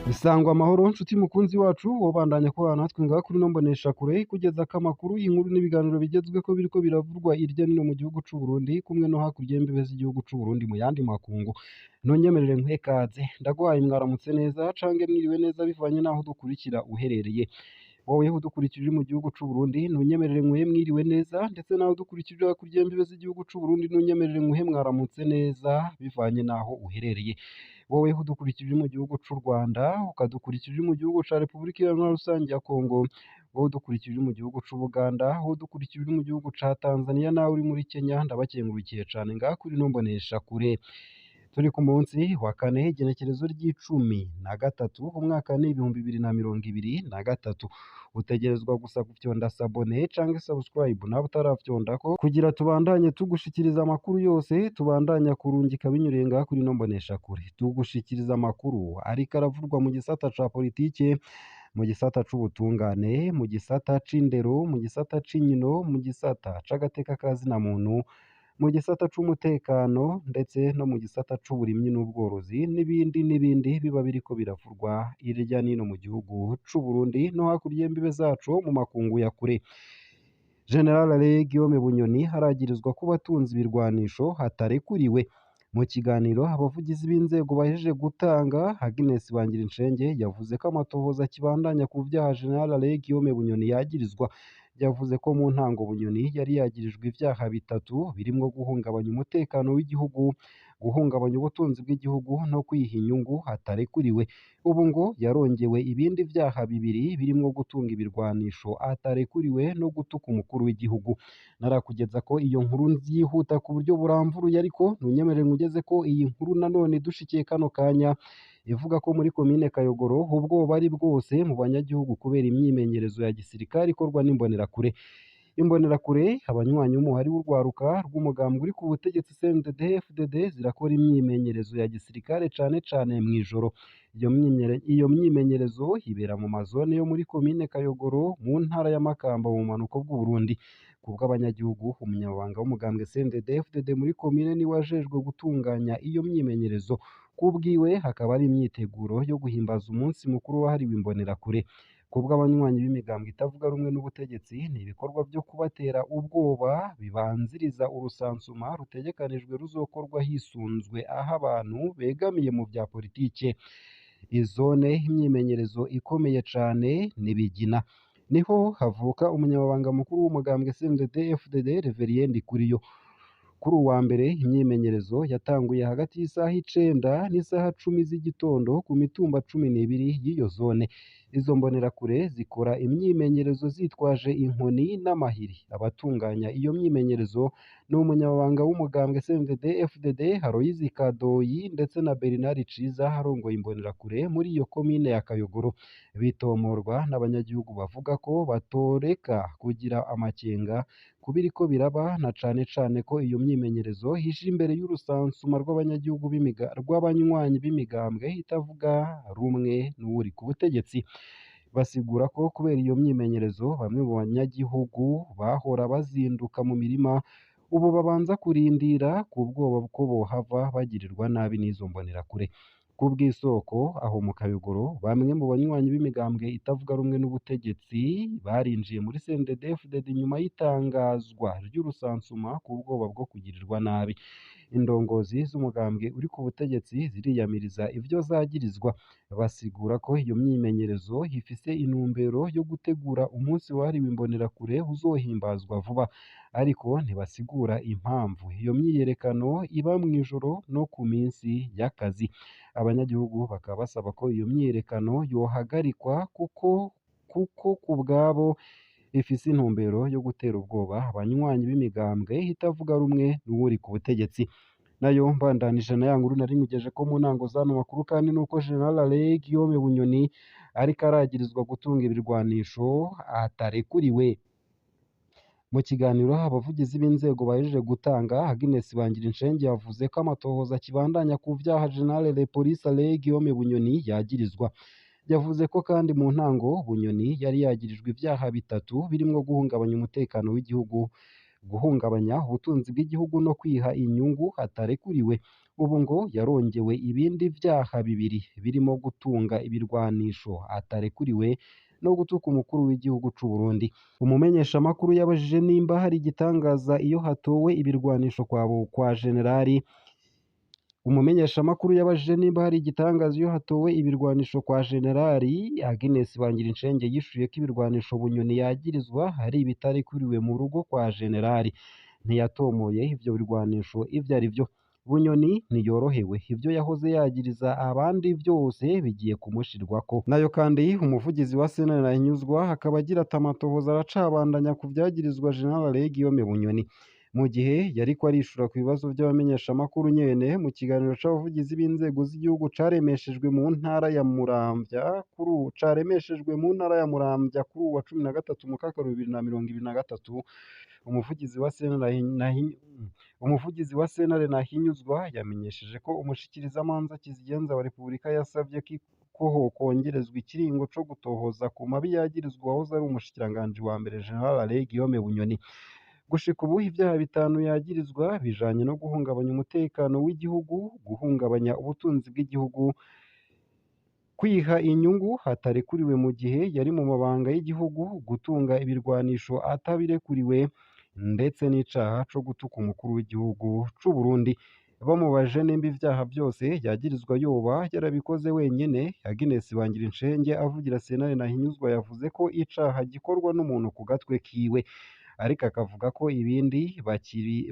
Sangwa amahoro nshuti mukunzi wacu, wobandanya kubana natwe ngaha kuri ino mboneshakure kugeza ko amakuru, inkuru n'ibiganiro bigezweko biriko biravugwa hirya no hino mu gihugu c'u Burundi, kumwe no hakurya y'imbibe z'igihugu c'u Burundi mu yandi makungu. Ntunyemerere nkuhe ikaze, ndaguhaye mwaramutse neza canke mwiriwe neza bivanye n'aho udukurikira uherereye. Wowe udukurikira uri mu gihugu c'u Burundi, ntunyemerere nkuhe mwiriwe neza, ndetse nawe udukurikira uri hakurya y'imbibe z'igihugu c'u Burundi, ntunyemerere nkuhe mwaramutse neza bivanye n'aho uherereye. Wowe udukurikira uri mu gihugu c'u Rwanda, ukadukurikira uri mu gihugu ca Repubulika Iharanira Rusange ya Kongo, wowe udukurikira uri mu gihugu c'Ubuganda, wowe udukurikira uri mu gihugu ca Tanzania, nawe uri muri Kenya, ndabakengurukiye cane ngaha kuri ino mboneshakure. Turi ku munsi wa kane, igenekerezo ry'icumi na gatatu, umwaka ni 2023. Utegerezwa gusa gufyonda s'abonner canke subscribe nawe utaravyondako, kugira tubandanye tugushikiriza amakuru yose tubandanya kurungika binyuriye ngaha kuri ino mboneshakure. Tugushikiriza amakuru ariko aravurwa mu gisata ca politike, mu gisata c'ubutungane, mu gisata c'indero, mu gisata c'inkino, mu gisata c'agateka ka zina muntu, mu gisata c'umutekano, ndetse no mu gisata c'uburimyi n'ubworozi, n'ibindi n'ibindi biba biriko biravurwa hirya n'ino mu gihugu c'u Burundi no hakurya y'imbibe zaco mu makungu ya kure. General Alain Guillaume Bunyoni haragirizwa kuba atunze ibirwanisho hatarekuriwe. Mu kiganiro abavugizi b'inzego bahejeje gutanga, Agnes Bangirincenge yavuze ko amatohoza akibandanya ku vyaha General Alain Guillaume Bunyoni yagirizwa. Yavuze ko mu ntango Bunyoni yari yagirijwe ivyaha bitatu birimwo guhungabanya umutekano w'igihugu, guhungabanya ubutunzi bw'igihugu no kwiha inyungu hatarekuriwe. Ubu ngo yarongewe ibindi vyaha bibiri birimwo gutunga ibirwanisho atarekuriwe no gutuka umukuru w'igihugu. Narakugeza ko iyo nkuru nzihuta ku buryo buramvuruye, ariko ntunyemerere nkugeze ko iyi nkuru nanone dushikiye kano kanya ivuga ko muri komine Kayogoro ubwoba ari bwose mu banyagihugu kubera imyimenyerezo ya gisirikare ikorwa n'imbonerakure. Imbonerakure, abanywanyi b'umuhari w'urwaruka rw'umugambwe uri ku butegetsi CNDD-FDD, zirakora imyimenyerezo ya gisirikare cane cane mw'ijoro. Iyo myimenyerezo ibera mu mazone yo muri komine Kayogoro mu ntara ya Makamba mu bumanuko bw'Uburundi. Kubw'abanyagihugu, umunyamabanga w'umugambwe CNDD-FDD muri komine niwe ajejwe gutunganya iyo myimenyerezo. Kubwiwe hakaba ari imyiteguro yo guhimbaza umunsi mukuru wahariwe imbonerakure. Kubw'abanywanyi b'imigambwe itavuga rumwe n'ubutegetsi, ni ibikorwa vyo kubatera ubwoba bibanziriza urusansuma rutegekanijwe ruzokorwa hisunzwe aho abantu begamiye mu vya politike. Izone imyimenyerezo ikomeye cane ni Bigina. Niho havuka umunyamabanga mukuru w'umugambwe CNDD-FDD Reverien Ndikuriyo. Kuri uwa mbere imyimenyerezo yatanguye hagati y'isaha 9 n'isaha 10 z'igitondo ku mitumba 12 y'iyo zone. Izo mbonerakure zikora imyimenyerezo zitwaje inkoni n'amahiri. Abatunganya iyo myimenyerezo ni umunyamabanga w'umugambwe CNDD-FDD Aloyizi Kadoyi ndetse na Bernard Ciza arongoye imbonerakure muri iyo komine ya Kayogoro. Bitomorwa n'abanyagihugu bavuga ko batoreka kugira amakenga ku biriko biraba, na cane cane ko iyo myimenyerezo ije imbere y'urusansuma rw'abanyagihugu rw'abanywanyi b'imigambwe itavuga rumwe n'uwuri ku butegetsi. Basigura ko kubera iyo myimenyerezo bamwe mu banyagihugu bahora bazinduka mu mirima ubu babanza kurindira ku bwoba ko bohava bagirirwa nabi n'izo mbonerakure. Kubw'isoko aho mu Kayogoro, bamwe mu banywanyi b'imigambwe itavuga rumwe n'ubutegetsi barinjiye muri CNDD-FDD nyuma y'itangazwa ry'urusansuma ku bwoba bwo kugirirwa nabi. Indongozi z'umugambwe uri ku butegetsi ziriyamiriza ivyo zagirizwa, basigura ko iyo myimenyerezo ifise intumbero yo gutegura umunsi wahariwe imbonerakure uzohimbazwa vuba, ariko ntibasigura impamvu iyo myiyerekano iba mw'ijoro no ku minsi y'akazi. Abanyagihugu bakaba basaba ko iyo myiyerekano yohagarikwa kuko kubwabo ifise intumbero yo gutera ubwoba abanywanyi b'imigambwe itavuga rumwe n'uwuri ku butegetsi. Nayo mbandanije na ya nkuru nari nkugejeje ko mu ntango z'ano makuru, kandi nuko General Alain Guillaume Bunyoni ariko aragirizwa gutunga ibirwanisho atarekuriwe. Mu kiganiro abavugizi b'inzego bahejeje gutanga, Agnes Bangirincenge yavuze ko amatohoza akibandanya ku vyaha General de Police Alain Guillaume Bunyoni yagirizwa. Yavuze ko kandi mu ntango Bunyoni yari yagirijwe ivyaha bitatu birimwo guhungabanya umutekano w'igihugu, guhungabanya ubutunzi bw'igihugu no kwiha inyungu atarekuriwe. Ubu ngo yarongewe ibindi vyaha bibiri birimo gutunga ibirwanisho atarekuriwe no gutuka umukuru w'igihugu c'u Burundi. Umumenyeshamakuru yabajije nimba hari igitangaza iyo hatowe ibirwanisho kwa generali. Umumenyeshamakuru yabajije nimba hari igitangaza iyo hatowe ibirwanisho kwa generali. Agnes Bangirincenge yishuye ko ibirwanisho Bunyoni yagirizwa hari ibitarekuriwe mu rugo kwa generali. Ntiyatomoye ivyo birwanisho ivyo ari vyo. Bunyoni ntiyorohewe, ivyo yahoze yagiriza abandi vyose bigiye kumushirwako. Nayo kandi umuvugizi wa Sentare Ntahinyuzwa akaba agira ati amatohoza aracabandanya ku vyagirizwa General Guillaume Bunyoni. Mu gihe yariko arishura ku bibazo vy'abamenyeshamakuru nyene mu kiganiro c'abavugizi b'inzego z'igihugu caremeshejwe mu ntara ya Muramvya kuri caremeshejwe mu ntara ya Muramvya kuri uwa 13 Mukakaro 2023, umuvugizi wa Sentare umuvugizi wa Sentare Ntahinyuzwa yamenyesheje ko umushikirizamanza Kizigenza wa Repubulika yasavye ko hokongerezwa ikiringo co gutohoza ku mabi yagirizwa uwahoze ari umushikiranganji wa mbere General Alain Guillaume Bunyoni. Gushika ubu ivyaha bitanu yagirizwa bijanye no guhungabanya umutekano w'igihugu, guhungabanya ubutunzi bw'igihugu, kwiha inyungu hatarekuriwe mu gihe yari mu mabanga y'igihugu, gutunga ibirwanisho atabirekuriwe, ndetse n'icaha co gutuka umukuru w'igihugu c'u Burundi. Bamubajije nimba ivyaha vyose yagirizwa yoba yarabikoze wenyene, Agnes Bangirincenge avugira Sentare Ntahinyuzwa yavuze ko icaha gikorwa n'umuntu ku gatwe kiwe, ariko akavuga ko ibindi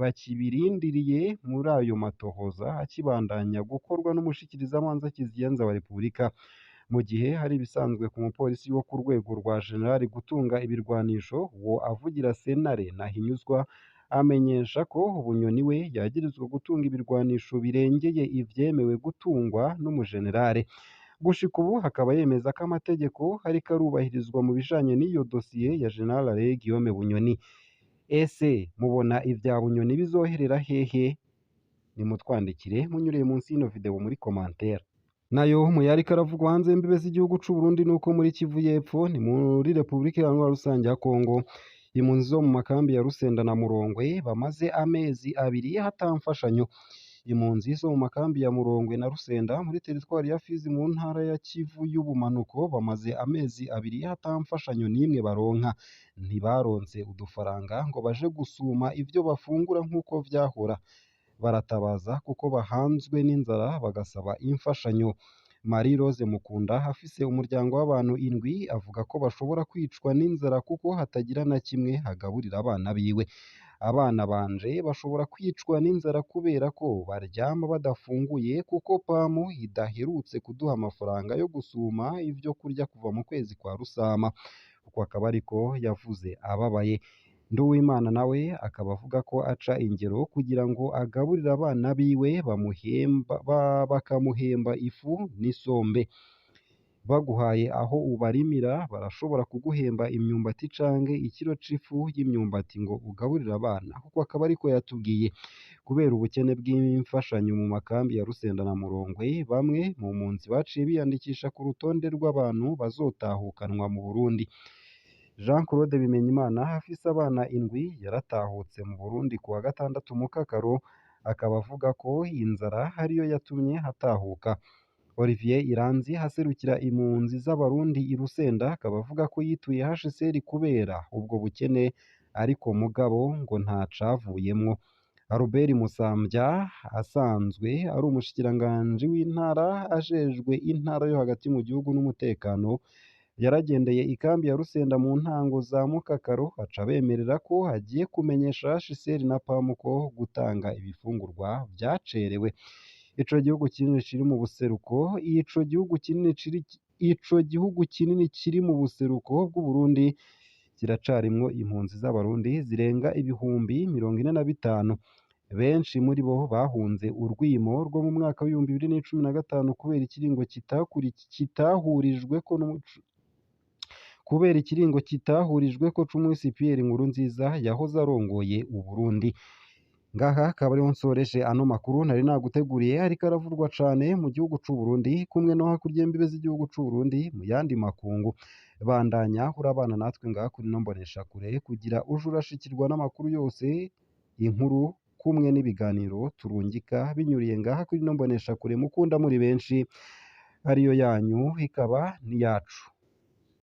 bakibirindiriye muri ayo matohoza akibandanya gukorwa n'umushikirizamanza Kizigenza wa Repubulika. Mu gihe hari ibisanzwe ku mupolisi wo ku rwego rwa generali gutunga ibirwanisho, uwo avugira Sentare Ntahinyuzwa amenyesha ko Bunyoni we yagirizwa gutunga ibirwanisho birengeye ivyemewe gutungwa n'umujenerale. Gushika ubu akaba yemeza ko amategeko ariko arubahirizwa mu bijanye n'iyo dosiye ya General Alain Guillaume Bunyoni. Ese mubona ivya Bunyoni bizoherera hehe? Nimutwandikire munyuriye munsi y'ino video muri commentaire. Nayo mu yariko aravugwa hanze y'imbibe z'igihugu c'u Burundi nuko muri Kivu y'Epfo ni muri Repubulika Iharanira Rusange ya Kongo, impunzi zo mu makambi ya Rusenda na Murongwe bamaze amezi abiri ata mfashanyo. Impunzi zo mu makambi ya Murongwe na Rusenda muri teritwari ya Fizi mu ntara ya Kivu y'ubumanuko bamaze amezi abiri ata mfashanyo n'imwe baronka. Ntibaronse udufaranga ngo baje gusuma ivyo bafungura nk'uko vyahora. Baratabaza kuko bahanzwe n'inzara bagasaba imfashanyo. Marie Rose Mukunda afise umuryango w'abantu indwi avuga ko bashobora kwicwa n'inzara kuko hatagira na kimwe agaburira abana biwe. Abana banje bashobora kwicwa n'inzara kubera ko baryama badafunguye kuko PAM idaherutse kuduha amafaranga yo gusuma ivyo kurya kuva mu kwezi kwa Rusama. Uko akaba ariko yavuze ababaye. Nduwimana nawe akaba avuga ko aca ingero kugira ngo agaburire abana biwe bakamuhemba ifu n'isombe. Baguhaye aho ubarimira barashobora kuguhemba imyumbati canke ikiro c'ifu y'imyumbati ngo ugaburire abana, kuko akaba ariko yatubwiye. Kubera ubukene bw'imfashanyo mu makambi ya Rusenda na Murongwe, bamwe mu mpunzi baciye biyandikisha ku rutonde rw'abantu bazotahukanwa mu Burundi. Jean Claude Bimenyimana afise abana indwi yaratahutse mu Burundi kuwa gatandatu Mukakaro, akaba avuga ko inzara ariyo yatumye atahuka. Olivier Iranzi aserukira impunzi z'Abarundi i Rusenda akaba avuga ko yituye HCR kubera ubwo bukene, ariko mugabo ngo ntacavuyemwo. Albert Musambya asanzwe ari umushikiranganji w'intara ajejwe intara yo hagati mu gihugu n'umutekano, yaragendeye ikambi ya Rusenda mu ntango za Mukakaro aca abemerera ko agiye kumenyesha HCR na PAM ko gutanga ibifungurwa vyacerewe. Ico gihugu kinini kiri mu buseruko, ico gihugu kinini kiri mu buseruko bw'u Burundi kiracarimwo impunzi z'Abarundi zirenga 45,000. Benshi muri bo bahunze urwimo rwo mu mwaka w'2015 kubera ikiringo kitahurijweko kubera ikiringo kitahurijweko c'umuhisi Pierre Nkurunziza yahoze arongoye Uburundi. Ngaha akaba ariho nsoreje ano makuru nari naguteguriye, ariko aravurwa cane mu gihugu c'u Burundi kumwe no hakurya y'imbibe z'igihugu c'u Burundi mu yandi makungu. Bandanya urabana natwe ngaha kuri ino mboneshakure kugira uje urashikirwa n'amakuru yose, inkuru kumwe n'ibiganiro turungika binyuriye ngaha kuri ino mboneshakure mukunda muri benshi, ariyo yanyu ikaba n'iyacu.